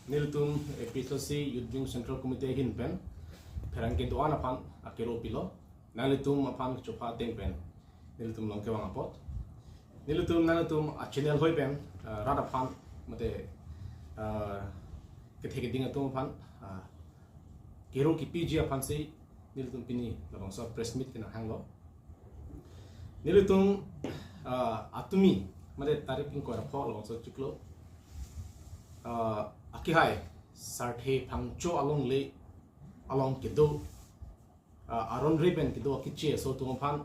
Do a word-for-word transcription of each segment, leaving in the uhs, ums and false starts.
Nelitum A P H L C Youth Wing Central Committee ahin pen pherangke do-an aphan akero pilo. Nanglitum aphan chopha ateng pen nelitum long kevang apot. Nelitum nanglitum a-channel hoi pen, ah, rat aphan mate, ah, kethe keding atum aphan, ah, kero kipiji aphansi nelitum pini labangso press meet kenang hanglo. Nelitum, ah, atumi mate tarik ingkoi ra pho labangso chiklo, ah, akihai Sarthe Phangcho alongle along kedo, ah, aron re pen kedo akeche aso atum aphan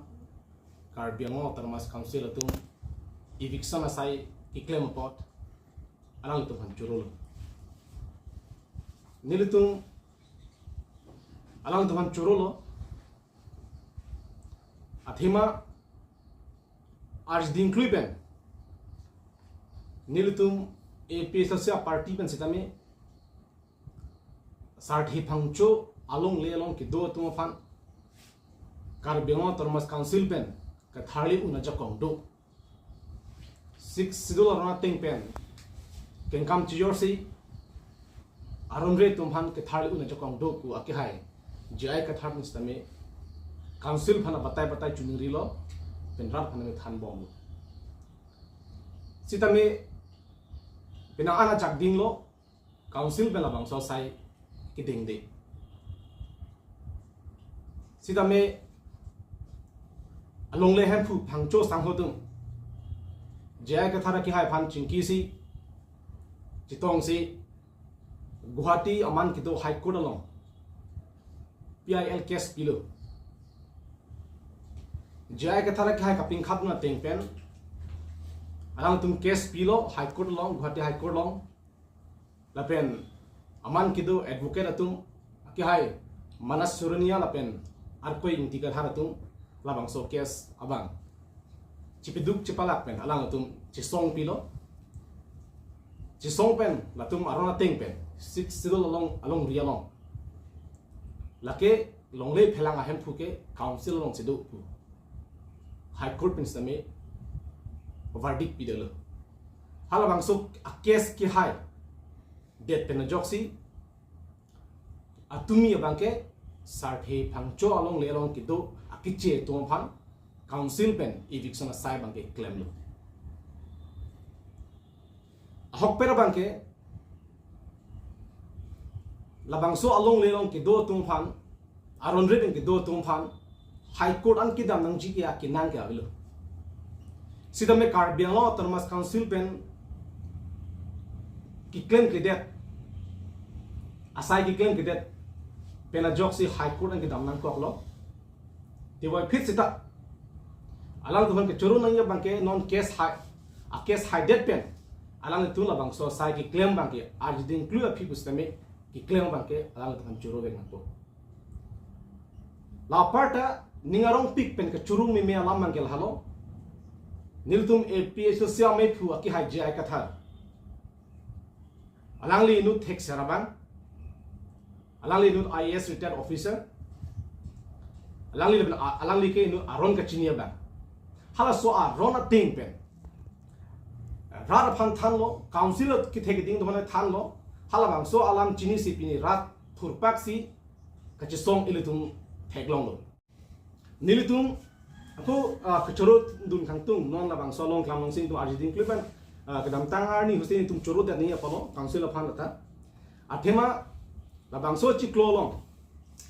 Karbi Anglong Autonomous Council atum eviction asai keklem apot alanglitum aphan chorolo. Nelitum alanglitum aphan chorolo. Athema arjiding klui pen nelitum A P H L C a-party pen sitame Sarthe Phangcho alongle along kedo atum aphan Karbi Anglong Autonomous Council pen katharli un ajakong do. Sixth Schedule aron ateng pen kengkam chijorsi aron re atum aphan katharli un ajakong do pu akihai J I Kathar pen sitame Council aphan abatai batai chuningrilo, pen rat aphan tame thanbomlo. Sitame penang an ajak dinglo, Council pen labangso asai kedengde. Sitame alongle hemphu Phangcho sangho atum J I Kathar akihai aphan chingkisi chetongsi Guwahati aman kedo High Court along P I L case pilo. J I Kathar akihai kapingkhat na ateng pen alangtum case pilo High Court along, Guwahati High Court along. Lapen aman kedo advocate atum akihai Manas Suronia lapen Arkoi Ingti Kathar atum labangso case abang chipiduk chipalak pen alangtum chesong pilo. Chesong pen latum aron ateng pen Sixth Schedule along, alongri along lake longle phelang ahemphu ke Council alongsi do pu High Court pen sitame verdict pidetlo. Halabangso a-case kihai det pen ajoksi atumi abangke Sarthe Phangcho alongle along kedo akeche atum aphan Council pen eviction asai abangke klemlo. Ahokpet abangke labangso alongle along kedo atum aphan, aron re pen kedo atum aphan High Court an kedam nangji ke akenang ke avelo. Sitame Karbi Anglong Autonomous Council pen keklem kedet, asai keklem kedet pen ajoksi High Court an kedam nangkoklo. Tevoiphit seta alangtum aphan kechoro nangji abangke non case hai, a-case haidet pen alangtum labangso asai keklem abangke arjiding klui aphi pusitame keklem abangke alangtum aphan choro vek nangpo. La aparta ning arongpik pen kechoro meme alam abangke lahelo. Nelitum A P H L C amephu akihai J I Kathar, alangli inut thekser abang, alangli inut I A S retired officer, alangli lapen a-, alangli ke inut aron kachini abang. Halaso aron ateng pen rat aphan thanlo, Council kethe keding atum aphan thanlo, halabangso alam chinisi pini rat thurpaksi kachesong ilitum theklonglo. Nelitum ako, ah, kechoro dun kangtung non labangso along klam alongsi itum arjiding klui pen, ah, kedamtang arni husin itum choro det ni apotlo Council aphan lata. Athema labangso chiklo along,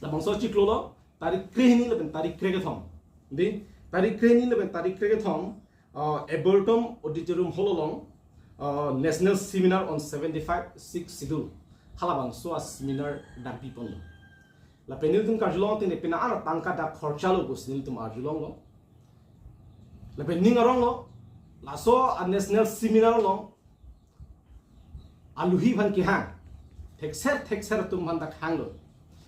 labangso chiklo along tarik krehini lapen tarik krekethom. Di, tarik krehini lapen tarik krekethom, ah, Aboltom Auditorium Hall along, ah, National Seminar on seventy-five Sixth Schedule, halabangso a-seminar dampiponlo. Lapen nelitum karjulong ateng de penang an atangka dak khorchalo pusi nelitum arjulonglo. Lapen ning aronglo, laso a-national seminar along aluhi aphan kehang, thekser thekser atum aphan dak hanglo.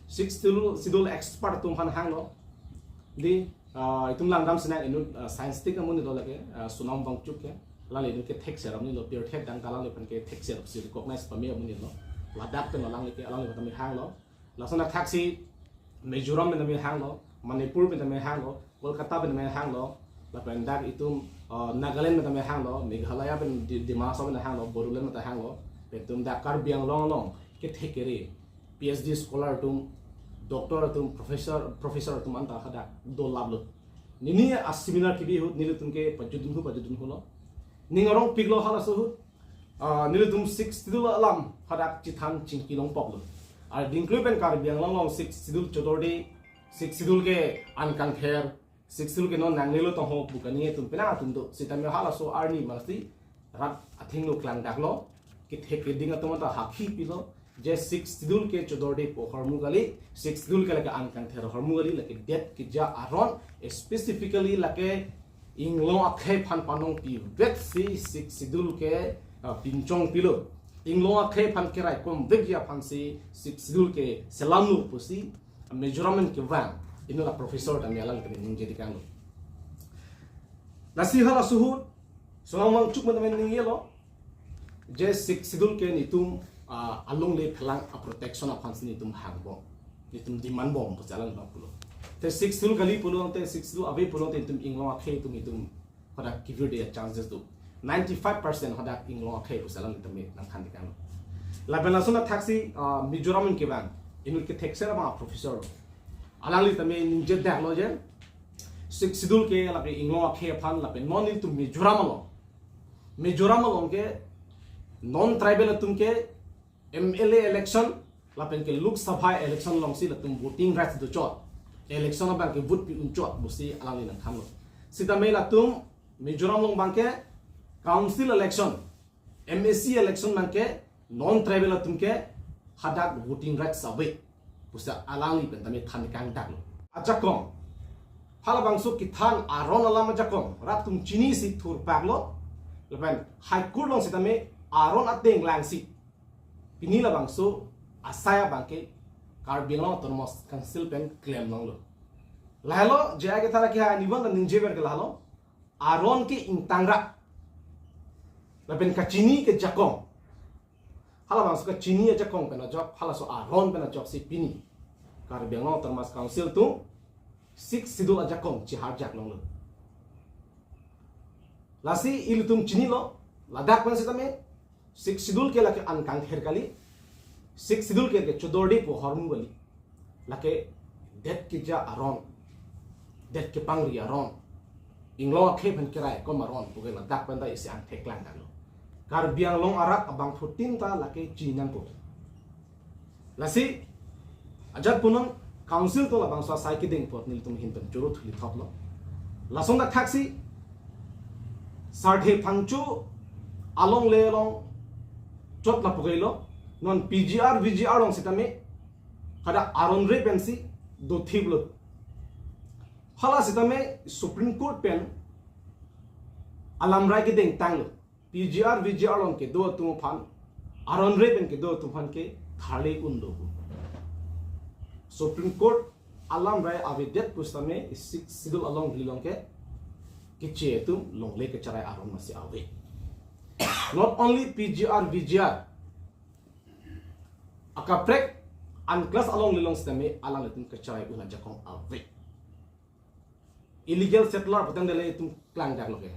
Sixth Schedule, Schedule expert atum aphan hanglo. Di, ah, itum langdam sinang inut, ah, science tik amonit do lake, ah, Sonam Wangchuk ke. Alangli inut ke thekser amonit lo, pirthe adang ke alangliphan ke thekser si recognize pame amonit lo. Ladak pen alangli ke, alangliphan tame hanglo. Lason athaksi Mizoram pen tame hanglo, Manipur pen tame hanglo, Kolkata pen tame hanglo, lapen dak itum, ah, Nagaland pen tame hanglo, Meghalaya pen Di-, Dima Hasao pen hanglo, Bodoland pen hanglo, Pen itum dak Karbi Anglong along kethek kere, P H D scholar atum, doctor atum, professor, professor atum anta hadak dolaplo. Nini a seminar kebi ahut nelitum ke pajudun hu, pajudun hulo. Ning arongpiklo halaso ahut, ah, nelitum Sixth Schedule alam hadak chethan chingki longpoklo. Ar dingklu pen Karbi Anglong along Sixth Schedule chodorde, Sixth Schedule ke an kangther, Sixth Schedule ke non nangnelo tong ho pu kaningje atum penang atum do. Sitame halaso arni masi rat athengno klangdaklo, kethek keding atum anta hakhi pilo, je Sixth Schedule ke chodorde pu ahormu kali, Sixth Schedule ke lake an kangther ahormu kali, lake det keja aron, specifically lake inglong akhei aphan panong pivetsi Sixth Schedule ke, ah, pinchong pilo. Inglong akhei aphan keraikom vekji aphansi Sixth Schedule ke selamlo pusi Mizoram pen kevang inut a professor tame alang tame ningje tekanglo. Lasi halaso ahut, so ang wangchuk man tame ningjelo, je Sixth Schedule ke netum, ah, alongle phelang a protection aphansi netum hangbom, netum demand bom pusi alang nangpulo. Te Sixth Schedule kali pulo, te Sixth Schedule ave pulo, te netum inglong akhei atum netum hadak kevirde a chances do. Ninety-five percent hadak inglong akhei pusi alang tame nangthan tekanglo. Lapen lason athaksi, ah, Mizoram pen kevang inut kethekser abang a professor, alangli tame ningjedaklo je Sixth Schedule ke lake inglong akhei aphan lapen non netum Mizoram along, Mizoram along ke non tribal atum ke M L A election lapen ke Lok Sabha election alongsi latum voting rights dochot, election abang ke vote pi-unchot pusi alangli nangthanlo. Sitame latum Mizoram along abang ke council election, M A C election abang ke non tribal atum ke hadak voting rights ave pusi alangli pen tame than tekangdaklo. Ajakong, halabangso kethan aron alam ajakong rat atum chinisi thurpaklo. Lapen High Court along sitame aron ateng langsi pini labangso asai abang ke Karbi Anglong Autonomous Council pen klemlonglo. Lahelo je ake thara ke ha nivan ningjever ke lahelo, aron ke ingtangra lapen kachini ke ajakong. Halabangso kachini ajakong pen ajok, halaso aron pen ajoksi pini Karbi Anglong Autonomous Council atum Sixth Schedule ajakong chiharjaklonglo. Lasi ilitum chinilo, ladak pen sitame Sixth Schedule ke lake an kangther kali, Sixth Schedule ke, ke chodorde pu ahormu kali. Lake det keja aron, det kepangri aron, inglong akhei aphan keraikom aron pu ke ladak pen ta isi angthek klangdaklo. Karbi Anglong arat abangphutin ta lake chinangpo. Lasi ajat punon council atum labangso asai kedeng apot nelitum ahin pen choro thuli thoplo. Lason athaksi sarthe phangcho alongle along chot lapu kailo, non P G R V G R along sitame hadak aron re pensi dothiplo. Hala sitame Supreme Court pen alamrai kedeng tanglo. P G R V G R along kedo atum aphan, aron re pen kedo atum aphan ke tharle un do pu. Supreme Court alamrai avedet pusitame Sixth Schedule alongri along ke keche atum longle kecherai aron masi ave. Not only P G R V G R, akaprek unclass alongle along sitame alanglitum kecherai un ajakong ave. Illegal settler putangte le itum klangdaklo ke.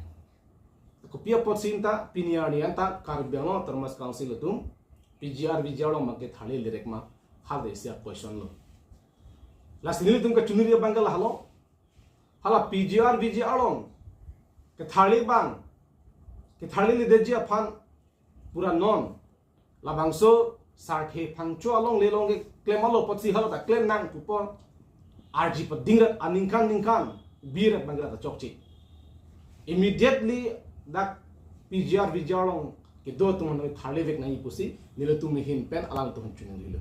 Kopi apotsi anta pini arni anta Karbi Anglong Autonomous Council atum P G R V G R along abang ke tharle lerek ma, hal de isi a question lo. Lasi nelitum kachiniri abang ke lahelo, hala P G R V G R along ketharle abang, ketharleledetji aphan pura non labangso sarthe phangcho alongle along ke klem alo apotsi hala ta klem nang pupo arji padingrat aningkan ningkan birat abang ke la ta chokche. Immediately dak P G R V G R along kedo atum aphan tharle vek nangji pusi nelitum ahin pen alangtum aphan chiningrilo.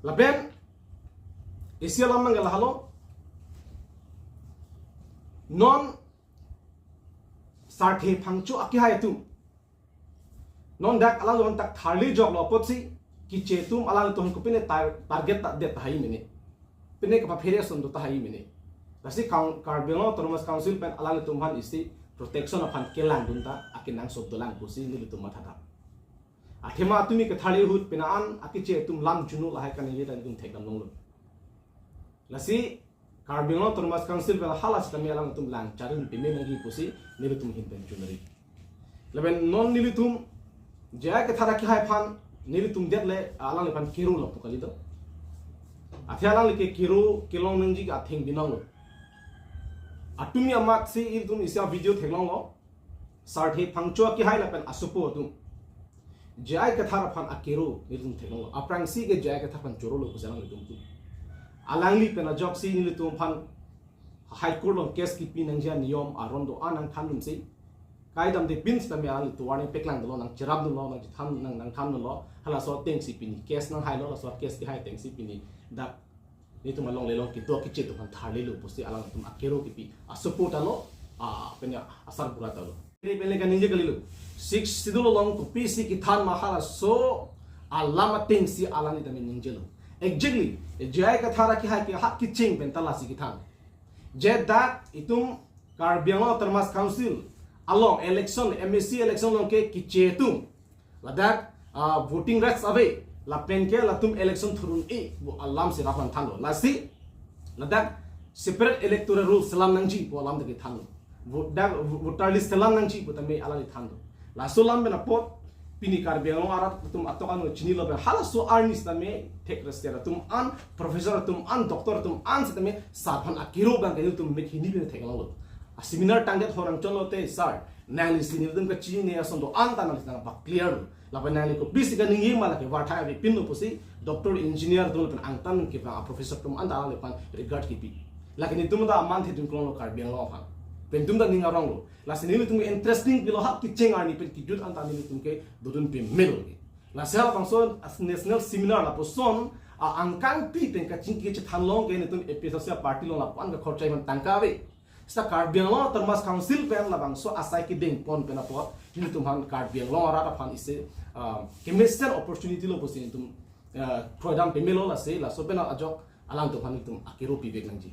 Lapen isi alam abang ke lahelo, non sarthe phangcho akehai atum, non dak alanglitum tak tharlejoklo apotsi keche atum alanglitum kopine tar-, target ta det tahai mene, pine kapaphere ason do tahai mene. Lasi Kar-, Karbi Anglong Autonomous Council pen alanglitum aphan isi protection aphan kelangdun ta akenangsot dolang pusi nelitum matha dam. Athema atumi ketharle ahut pine an akeche atum lam juno lahai kaningje ta nelitum thekdam longlo. Lasi Karbi Anglong Autonomous Council pen hala sitame alangtum lang charin pime nangji pusi nelitum ahin pen chiniri. Lapen non nelitum J I Kathar akehai aphan nelitum det le alangliphan kero lo pu kali do. Athe alangli ke kero kelong nangji ke atheng binong lo. Atumi amat si ilitum isi avideo theklong lo. Sarthe Phangcho akehai lapen asopo atum. J I Kathar aphan akero nelitum theklong lo. Aphrangsi ke J I Kathar aphan choro lo pusi alanglitum tu. Alangli pen ajoksi nelitum aphan High Court along case kipi nangji aniyom aron do-an nangthandunsi. Kaidamde pin sitame alangli warning paklang dolo, nangcherap dunlo, nangchethan, nang, nangthan dunlo. Halaso atengsi pini case nanghailo, laso case kehai atengsi pini dak nelitum alongle along kedo keche atum aphan tharlelo pusi alangtum akero kipi asopo ta lo, a, penya asarbura ta lo. Pele pele kaningje kalilo. Sixth Schedule along kopisi kethan ma halaso alam atengsi alangli tame ningjelo. Exactly, J I Kathar akehai ke hak kecheng pen ta lasi kethan. Je dak itum Karbi Anglong Autonomous Council along election, M A C election along ke keche atum, ladak, ah, voting rights ave, lapen ke latum election thurun-e pu alam si rap nangthanlo. Lasi ladak separate electoral rules selam nangji pu alam ta kethanlo. Vote dak, voter list selam nangji pu tame alangli thanlo. Laso alam pen apot pini Karbi Anglong arat atum atok ano chinilo pen halaso arni sitame thek rester atum an, professor atum an, doctor atum an sitame sar aphan akero abang ke nelitum mek hini pen theklonglo. A seminar tangdet horang chonlo te sar, nanglisi nelitum kachinine ason do-an ta nangli nang bak clear lo. Lapen nangli kopisi kaningje ma lake varthai avepinlo pusi doctor, engineer atum lapen angtan kevang a professor atum an ta alangliphan regard kipi. Lake nelitum ta aman thedun klonglo Karbi Anglong aphan. Pen itum ta ning aronglo. Lasi nelitum ke interesting pilo hak kecheng arni pen kejut an ta nelitum ke dodun pemel. Lasi halabangso as national seminar lapuson a angkangpi pen kachingki chethan along ke nelitum A P H L C party along lapu-an ke khorcha iman tangka ave. Sita Karbi Anglong Autonomous Council pen labangso asai kedeng pon pen apot nelitum aphan Karbi Anglong arat aphan isi, ah, kemesen opportunity lo pusi nelitum, ah, kroidam pemelo lasi laso pen ajok alangtum aphan nelitum akero pivek nangji.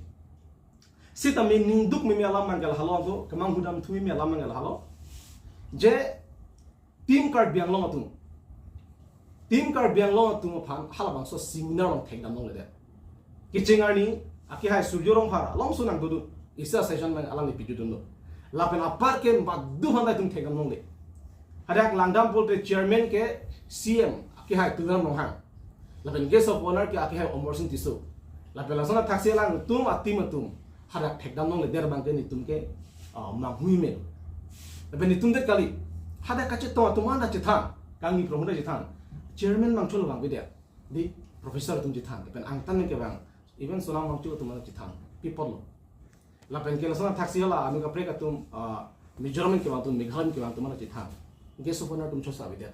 Sitame ningduk meme alam abang ke lahelo anto, kemanghudam thu meme alam abang ke lahelo. Je Team Karbi Anglong atum, Team Karbi Anglong atum aphan halabangso seminar along thekdam longledet. Kecheng arni akehai Surjya Rongphar alongsi nangdodun, isi a session abang alangli pijudunlo. Lapen apar ke badu aphan ta itum thekdam longle. Hadak langdam pulote chairman ke C M akehai Tuliram Ronghang. Lapen guest of honor ke akehai Amarsing Tisso. Lapen lason athaksi alangtum a team atum hadak thekdam longledet abang ke nelitum ke, ah, manghui me. Lapen nelitum det kali. Hadak kachetong atum an ta chethan. Kangni prong ta chethan. Chairman mangcholo abang bidya. Di professor atum chethan. Lapen angtan kevang. Even Sonam Wangchuk atum an ta chethan. Pi apotlo. Lapen ke lason athaksi hala anu kaprek atum, ah, Mizoram kevang atum, Meghalaya kevang atum an ta chethan. Guest of honor atum chosa bidya.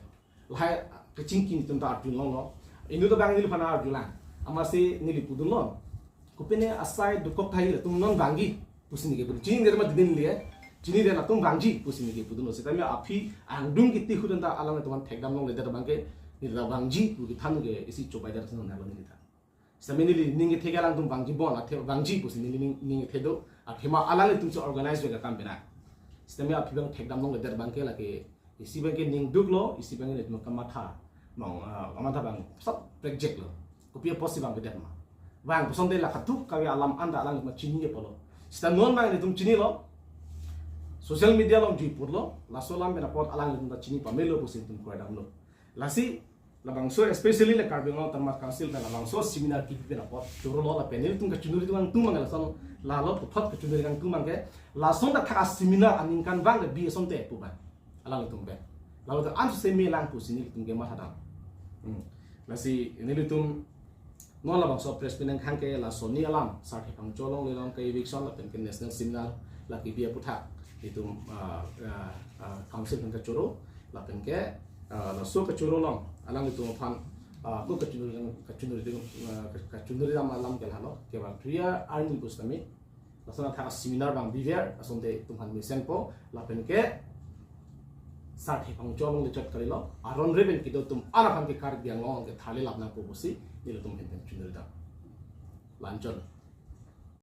Lahai kachingki nelitum ta arjulonglo. Inut abang neliphan arjulang. Amatsi neli pudunlo. Kopine asai dokok thai latum non vangji pusi neke pudun. Chinidet ma didin liye. Chinidet latum vangji pusi neke pudunlo. Sitame aphi angdung kiti hudan ta alangtum aphan thekdam longledet abang ke neli ta vangji pu kethan ke isi chobaidet ason nanglo neli ta. Sitame neli ning kethe ke alangtum vangji bon, athe vangji pusi neli ning, ning kethe do. Athema alanglitum si organize vek akam pena. Sitame aphi abang thekdam longledet abang ke lake isi abang ke ningduklo, isi abang ke nelitum kamatha. Mong, ah, kamatha abang sab project lo. Kopi apotsi vang bedet ma. Vang kosonte la khatuk kave alam an ta alanglitum chini apotlo. Sita non abang nelitum chinilo. Social media along jui putlo. Laso alam pen apot alanglitum ta chini pamelo pusi nelitum kroidamlo. Lasi labangso, especially la Karbi Anglong Autonomous Council pen labangso seminar kipi pen apot chorolo lapen nelitum kachinuri kangtung abang lason, lalo puthot kachinuri kangtung abang ke lason ta thak a seminar aningkanvang ke bi asonte pu abang. Alangtum pen. Lalu ta ansu semi lang pusi nelitum ke mathadam. Hmm. Lasi nelitum non labangso press meet nangkhang ke laso arni alam, Sarthe Phangcho alongle along ke eviction lapen ke national seminar la kipi aputhak itum, ah, ah, ah, council pen kachoro lapen ke, ah, laso kachoro along alanglitum aphan, ah, ko kachunuri, kachunuri, ah, kachunuri dam alam ke lahelo, kevang Triya arni pusitame lason athak seminar abang biver asonte itum aphan mesenpo lapen ke Sarthe Phangcho alongle chot kalilo, aron re pen kedo atum an aphan ke Karbi Anglong ke tharle lap nangpo pusi nelitum ahin pen chunuri dam. Lanchon.